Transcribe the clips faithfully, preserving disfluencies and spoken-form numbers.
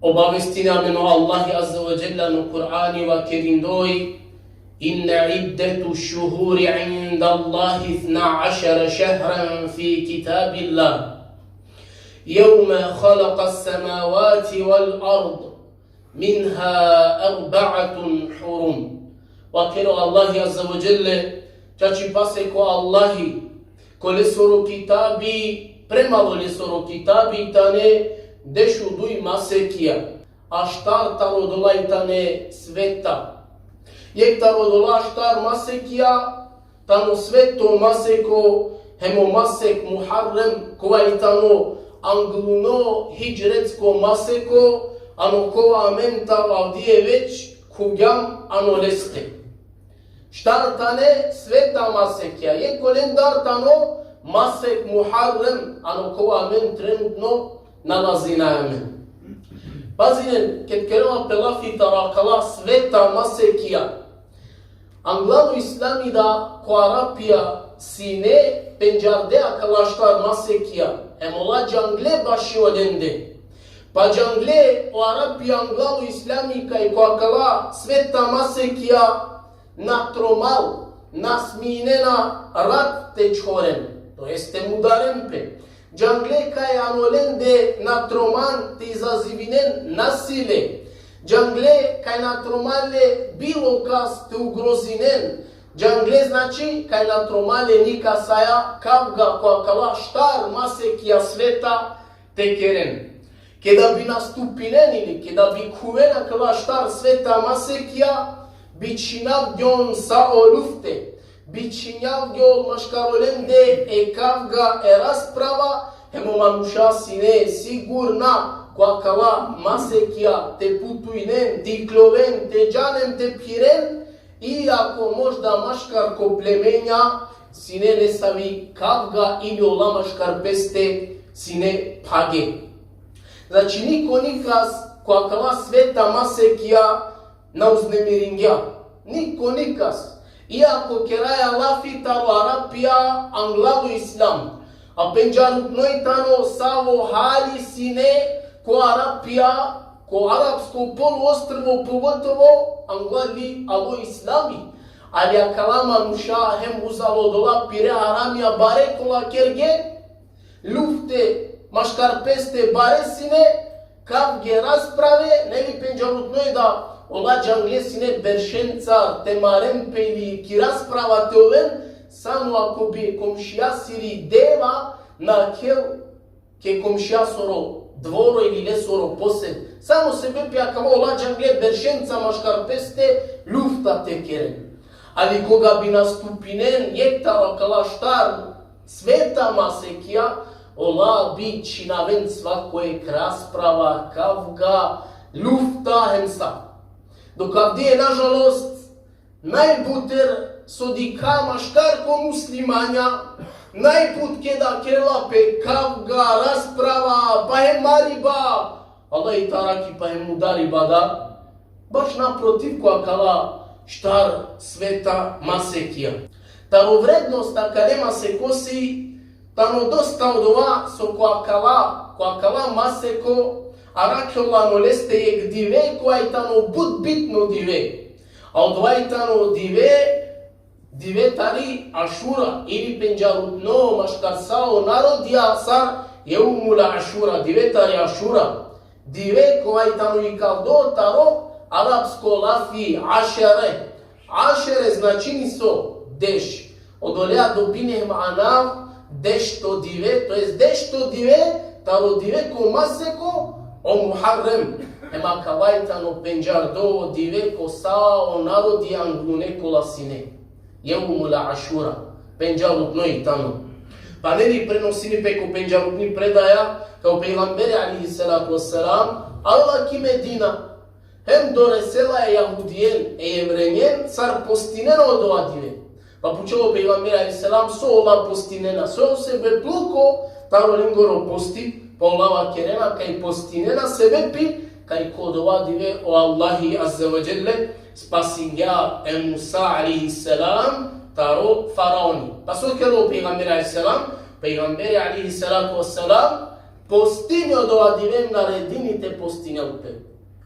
Obavestini amen o Allahi Azze ve Dželle ano Kur'ani vakerindoj: إن عدة الشهور عند الله اثنا عشر شهرا في كتاب الله يوم خلق السماوات والأرض منها أربعة حرم. Vakeri o Allahi Azze ve Dželle: Čačipasećo Allahi, ko lesoro kitabi, prema lo lesoro kitabi tane dešuduj masekija, a štar taro odola i tane sveta. Jekh taro odola štar masekija tano sveto maseko, hem o masek Muharrem, kova i tano angluno hidžretsko maseko, ano kova amen taro avdive već khuvgjam ano leste. Štar tane sveta masekija, jekh kolendar tano masek Muharrem, ano kova amen trenutno nalazina amen. Pazinen, ked kerela pe lafi taro akala sveta masekija, anglal o Islami da ko Arapija sine pendžarde akala štar masekija, hem ola džangle baši olende. Pa džangle o Arapija anglal o Islami kaj ko akala sveta masekija na tromal, na sminena rat te čhoren, to jest te mudaren pe. Džangle kaj ano lende na troman te izazivinen nasile. Džangle kaj na troman le bilo kas te ugrozinen. Džangle, znači, kaj na troman le nikasaja kavga ko akala štar masekija sveta te keren. Keda bi nastupinen ili keda bi khuven akala štar sveta masekija, bi čhinavgjon sa o lufte, bi čhinavgjon maškar olende e kavga, e rasprava, hem o manuša sine sigurna ko akala masekija te putujnen, te ikljoven, te džanen, te phiren, iako možda maškar ko plemenja sine nesavi kavga ili ola maškar peste sine phage. Znači, niko nikas ko akala sveta masekija na uznemiringja. Niko nikas. Iako keraja lafi taro Arapija anglal o Islam, a pendžarutno i tano savo hali sine ko Arapija, ko arapsko poluostrvo pogotovo, anglal i alo Islami. Ali akala manuša hem uzalo odola pire haramija bare kola kerge, lufte maškar peste bare sine, kavge, rasprave, neli, pendžarutno i da ola džangle sine beršenca te maren pe ili ki rasprava te oven, samo ako bi e komšijasiri deva nakhel ke komšijasoro dvoro ili lesoro posed. Samo sebepi akava ola džangle beršenca maškar peste lufta te keren. Ali koga bi nastupinen jekh taro akala štar sveta masekija, ola bi čhinaven svako jekh rasprava, kavga, lufta hem sa. Dok avdive, nažalost, najbuter so dikha maškar ko muslimanja, najbut keda kerela pe kavga, rasprava, pa hem mariba, Allah i taraki, pa hem mudariba da, baš naprotiv ko akala štar sveta masekija. Taro vrednost akale masekosi tano dosta odova so ko akala, ko akala maseko arakhjola ano leste jekh dive kova i tano but bitno dive. A odova i tano dive, dive tari Ašura, ili pendžarutno maškar sa o narodija sar Jeumul Ašura, dive tari Ašura. Dive kova i tano ikaldo taro arapsko lafi ašere. Ašere značini so? Deš. Odolea dobini hem anav dešto dive, to jest dešto dive taro dive ko maseko o Muharrem. Hem akava i tano pendžardo dive ko sa o narodi anglune kola sine. Jeumul Ašura. Pendžarutno i tano. Pa neli prenosini pe ko pendžarutni predaja, kaj o pejgamberi alejhi salatu vesselam alo ki Medina, hem doresela e jahudijen, e jevrejen, sar postinena odova dive. Pa pučela o pejgamberi alejhi selam so ola postinena, so sebepluko taro lengoro posti, pa ola vakerena kaj postinena sebepi kaj ko odova dive o Allahi azze ve dželle spasingja e Musa alejhi selam taro faraoni. Pa so kerela o pejgamberi alejhi selam? Pejgamberi alejhi salatu vesselam Postini odova dive em naredini te postinel pe.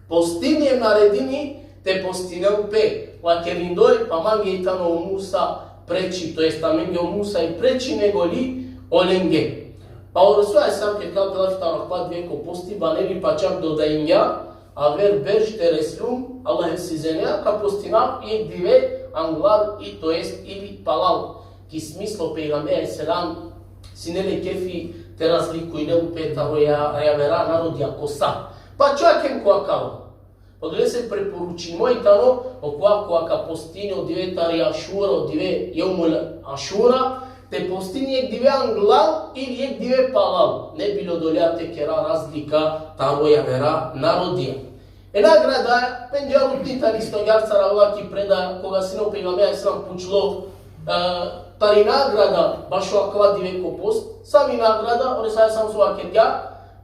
Postini em naredini te postinel pe. Vakerindoj, pa mange i tano o Musa preči, to jest amenge o Musa i preči nego li olenge. Pa o Resul alejhi selam ked kergja lafi taro akava dive ko posti, baneli pa čak dodaingja, aver berš te reslum Allahesiri dženeti, ka postinav jekh dive anglal i, to jest ili palal. Ki smislo pejgamberi alejhi selam sine le kefi te razlikujnel pe taro ja-, javera narodija ko sa. Pa čak em ko akava. Odolese preporučimo i tano okova kova ka postini o dive tari Ašura, o dive Jevmul Ašura, te postini jekh dive anglal ili jekh dive palal. Ne bi li odoleja te kera razlika taro javera narodija. E nagrada, pendžarutni tani isto agjaar sar avela ki predaja, koga sine o pejgamberi alejhi selam pučlo, e, tari nagrada bašo akava dive ko post, savi nagrada, o Resul alejhi selam so vakergja,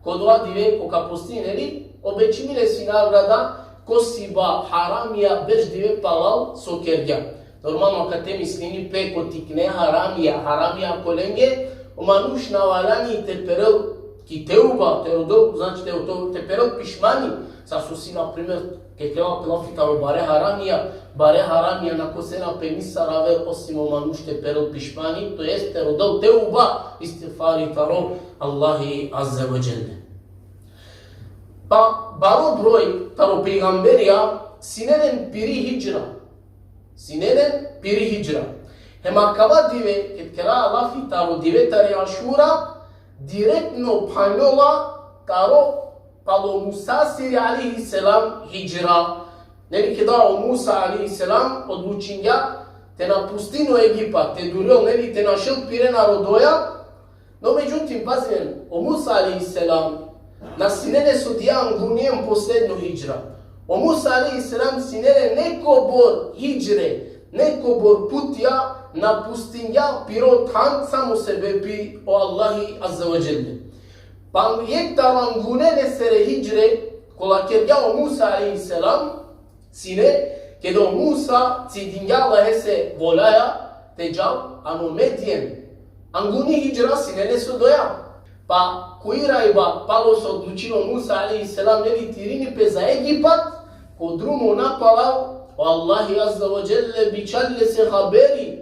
ko dova dive ko ka postini, neli, obećimi lesi nagrada, kosiba haramija berš dive palal so kergja. Normalno, akate mislini pe ko tikne haramija, haramija kolenge, o manuš na valjani te perel ki teuba, te rodel, znači te, te, te perel pišmani, sar so si, na primer, ked kerela pe lafi taro bare haramija, bare haramija na kosena pe nisar aver osim o manuš te perel pišmani, to jest te rodel teuba, istigfari taro Allahi Azze ve Dželle. Pa baro broj taro pejgamberija sine len piri hidžra. Sine len piri hidžra. Hem akava dive, ked kera lafi taro dive tari Ašura, direktno phanjola taro palo Musasiri alejhi selam hidžra. Neli, keda o Musa alejhi selam odlučingja te napustini o Egipat, te durjol, neli, te našel pire narodoja, No, međutim, pazinen, o Musa alejhi selam na sine le sudija anguni em poslednjo hidžra. O Musa alejhi selam sine le nekobor hidžre, nekobor putija napustingja piro than samo sebepi o Allahi Azze ve Dželle. Pa jekh taro angune lesere hidžre, kola kergja o Musa alejhi selam, sine, keda o Musa cidingja Allahese voljaja te džal ano Medjen. Anguni hidžra sine le so doja. Pa ko irajba palo so odlučini o Musa alejhi selam, neli, te irini pe za Egipat, ko drumo napalal, o Allahi Azze ve Dželle bičhali lese haberi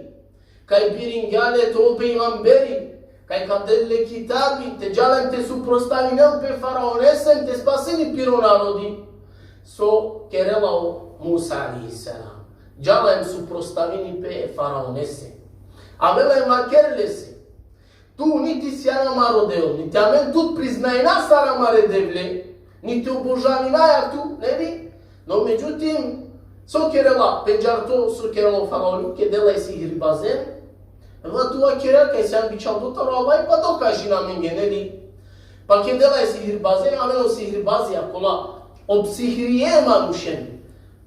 kaj biringja le te ovel pejgamberi, kaj ka del le kitabi, te džal em te suprostavinel pe faraonese em te spasini piro narodi. So kerela o Musa alejhi selam? Džala em suprostavini pe faraonese. Avela em vakeri lese: Tu niti sian amaro Devel, niti amen tut priznajna sar amare Devle, niti obožavinaja tu, neli? No, međutim, so kerela, pendžarto so kerela o faraoni, kedela e sihirbazen, va tu vakerea kaj sian bičhaldo taro Allah, pa dokažin amenge, neli? Pa kedela e sihirbazen, amen o sihirbazija kola obsihirije manušen,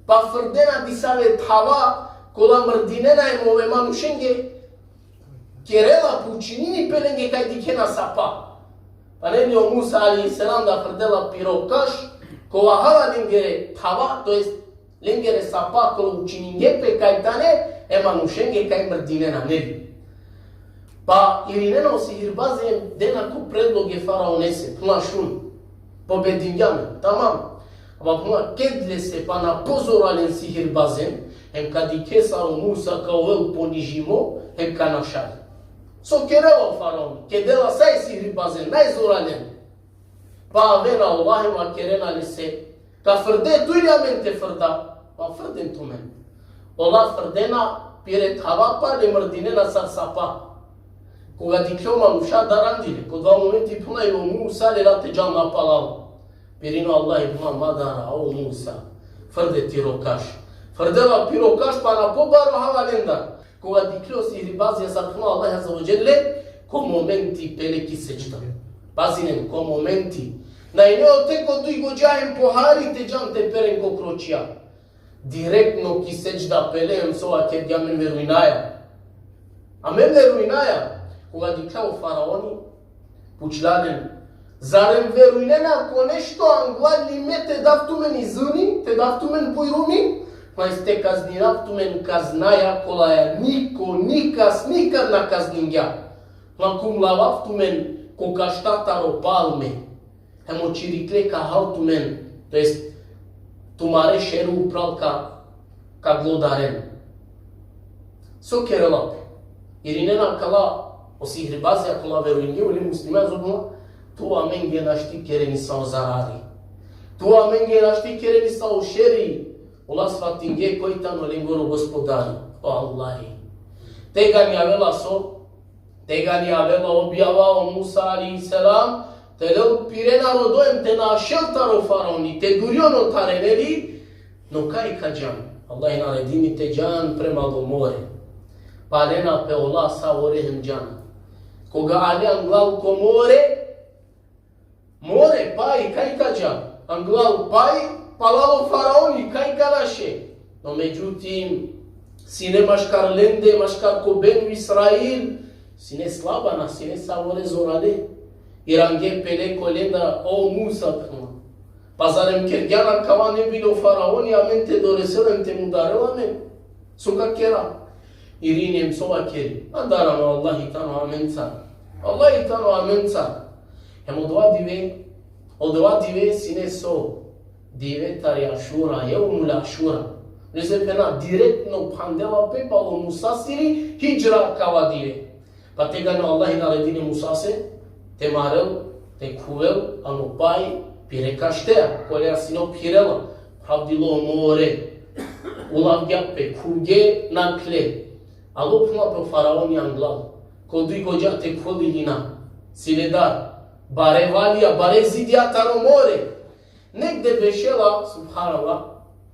pa frdena disave thava kola mrdinena em ove manušenge, kerela, pučinini pe lenge kaj dikhena sapa. Pa neli, o Musa alejhi selam da frdela piro kaš, kova hala lengere thava, to jest lengere sapa kola učiningje pe kaj tane e manušenge kaj mrdinena, neli? Pa irinena o sihirbazi em dena ko predlog e faraonese, phuna šun, pobedingja amen, tamam. Ama phuna ked lese pana pozoralen sihirbazen, hem ka dikhe sar o Musa ka ovel ponižimo, hem ka našal. So kerela o faraoni, kedela sa e sihirbazen, naj zoralen. Pa avena ola hem vakerena lese: Ka frde tu ili amen te frda? Pa frden tumen. Ola frdena pire thava, pa le mrdinena sar sapa. Koga dikhle o manuša, darandile. Ko dova momenti phuna i o Musa lela te džal napalal. Pirino Allahi, phuna: Ma dara, o Musa, frde tiro kaš. Frdela piro kaš pana pobaro hava lendar. Koga dikhle o sihirbazija, sar phuna Allahi Azze ve Dželle, ko momenti pele ki sedžda. Pazinen, ko momenti. Na ine ote ko duj godža hem pohari te džan te peren ko kročija. Direktno ki sedžda pele, hem so vakergja: Amen verujnaja. Amen verujnaja. Koga dikhlja o faraoni, pučlja len: Zarem verujnena ko nešto angla li me te dav tumen izuni, te dav tumen bujrumi, ma iste kazninav tumen kaznaja kolaja niko nikas nikad na kazningja. Ma kumlavav tumen ko kašta taro palme, hem o čirikle ka hal tumen, to jest tumare šere upral ka, ka glodaren. So kerela pe? Irinena kala o sihribazija kola verujnge, uli muslimanja, so phenela: Tu amenge našti kere nisavo zarari. Tu amenge našti kere nisavo šeri. Ola svatinge koj tano lengoro gospodari, o Allahi. Tegani avela so? Tegani avela objava o Musa alejhi selam, te lel pire narodo hem te našel taro faraoni, te durjon o tare, neli? No kaj ka džan? Allahi naredini te džan prema lo more. Palena pe ola savore hem džan. Koga ale anglal ko more, more, paj, kaj ka džan? Anglal paj, palal o faraoni, kaj ka našel? No međutim, sine maškar lende, maškar ko Benu Israil, sine slaba, na sine savore zorale. Irange pele ko lenda: O Musa, phenela, pa zar em kergjan akava ne bi li o faraoni amen te doresel hem te mudarel amen? So ka kera? Irini hem so vakeri: Andar ano, Allahi tano amenca. Allahi tano amenca. Hem odova dive, odova dive sine so? Dive tari Ašura, jevmul Ašura. Nese phena direktno phandela pe palo Musasiri hidžra kava dive. Pa tegani o Allahi naredini Musase te marel, te khuvel ano paj pire kaštea, kolea sine o phirela, phravdilo more, ulavgja pe, khuvge nakhle. Alo, phenela pe, o faraoni anglal, ko duj godža te khuveli lina, sine dar, bare valija, bare zidija taro more. Negde bešela, subhanallah,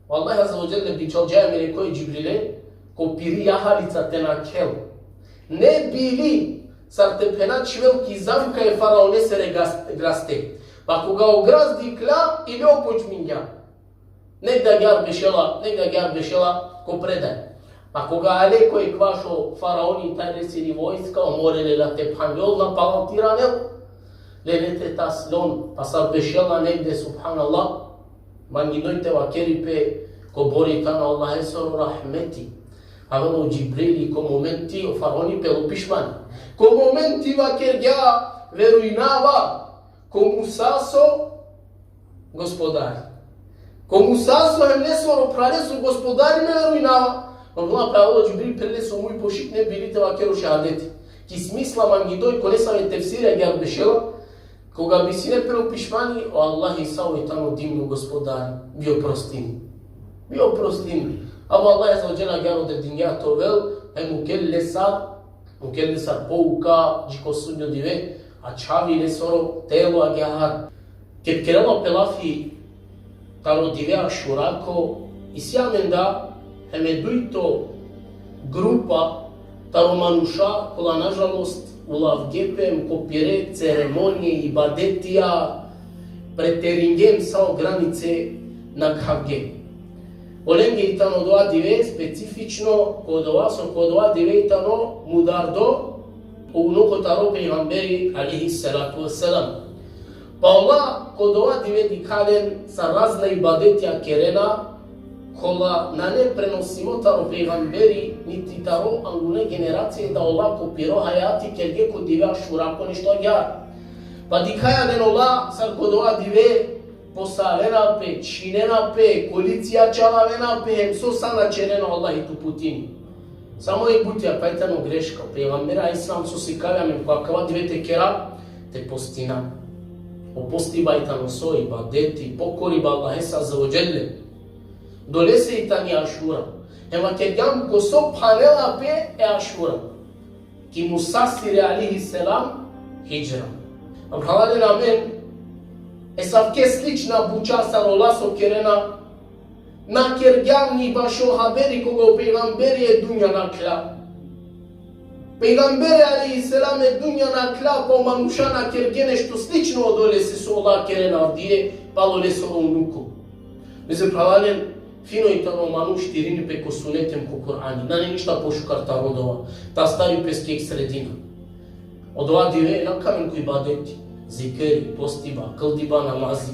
o Allah azze ve dželle bičhalđa e melekoj Džibrile, ko piri jahalica te nakhel. Ne bi li, sar te phena, čhivel ki zamka e faraonesere gas-, graste. Pa koga o gras dikhlja, i le o počmingja. Negde agjaar bešela, negde agjaar bešela ko predaj. Pa koga ale ko ekvaš o faraoni, taj lesiri vojska, o more lela te phanjol, na palal te iranel, lele te taslon, pa sar bešela negde, subhanallah, mangindoj te vakeri pe kobor i tano Allahesoro rahmeti. Avela o Džibrili, ko momenti o faraoni pelo pišmani. Ko momenti vakergja: Verujnava ko Musaso gospodari. Ko Musaso hem lesoro phraleso gospodari me verujnava. Odma pe avela o Džibril, pere leso muj pošikne bili te vakero šehadeti. Ki smisla mangindoj, ko nesave tefsiri agjaar bešela, koga bi sine pelo pišmani, o Allahi savo i tano divno gospodari, bi oprostini. Bi oprostini. Ama o Allah azze ve dželle agjaar odredingja te ovel, hem mukel lesar, mukel lesar pouka dži ko sudnjo dive, ačhavi lesoro telo agjaar. Ked kerela pe lafi taro dive Ašurako, isi amen da hem e dujto grupa taro manuša kola, nažalost, ulavge pe hem ko pire ceremonije, ibadetija, preteringe hem sa o granice nakhavge. Olenge i tano odova dive specifično, ko odova so ko odova dive i tano mudardo o unuko taro pejgamberi alejhi salatu ve selam. Pa ola ko odova dive dikha len sa razna ibadetija kerena, kola nane prenosimo taro pejgamberi, niti taro angune generacije, da ola ko piro hajati kerge ko dive Ašurako nešto agjaar. Pa dikhaja len ola sar ko odova dive posavena pe, čhinena pe, kolicija čalavena pe, hem so sa na ćerena, o Allah i te uputini. Samo jek butija, pa i tano greška. Pejgamberi alejhi selam so sikavgja amen, ko akava dive te kera, te postina. O postiba i tano so? Ibadeti, pokoriba Allahese azze ve dželle. Dolese i tani Ašura. Hem vakergjam ko so phanela pe e Ašura. Ki Musasiri alejhi selam hidžra. Phralalen, amen esavke slična buča sar ola so kerena na kergjam ni bašo haberi koga o pejgamberi e dunja nakhla. Pejgamberi alejhi selam e dunja nakhla, pa o manuša na kerge nešto slično odolese so ola kerena avdive palo lesoro unuko. Meze, phralalen, fino i tano manuš te irini pe ko suneti hem ko Kur'ani. Nane ništa pošukar taro odova. Te astari peske jek sredina. Odova dive nakha amen ko ibadeti, zikeri, postiba, kldiba namazi,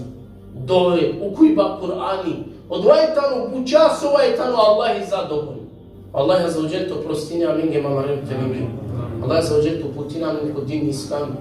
dove, ukuiba Kur'ani. Odova i tano buča sova i tano Allahi zadovoljno. Allah azze ve dželle te prostini amenge hem amare phralenge. Allah azze ve dželle te uputini amen ko din Islam.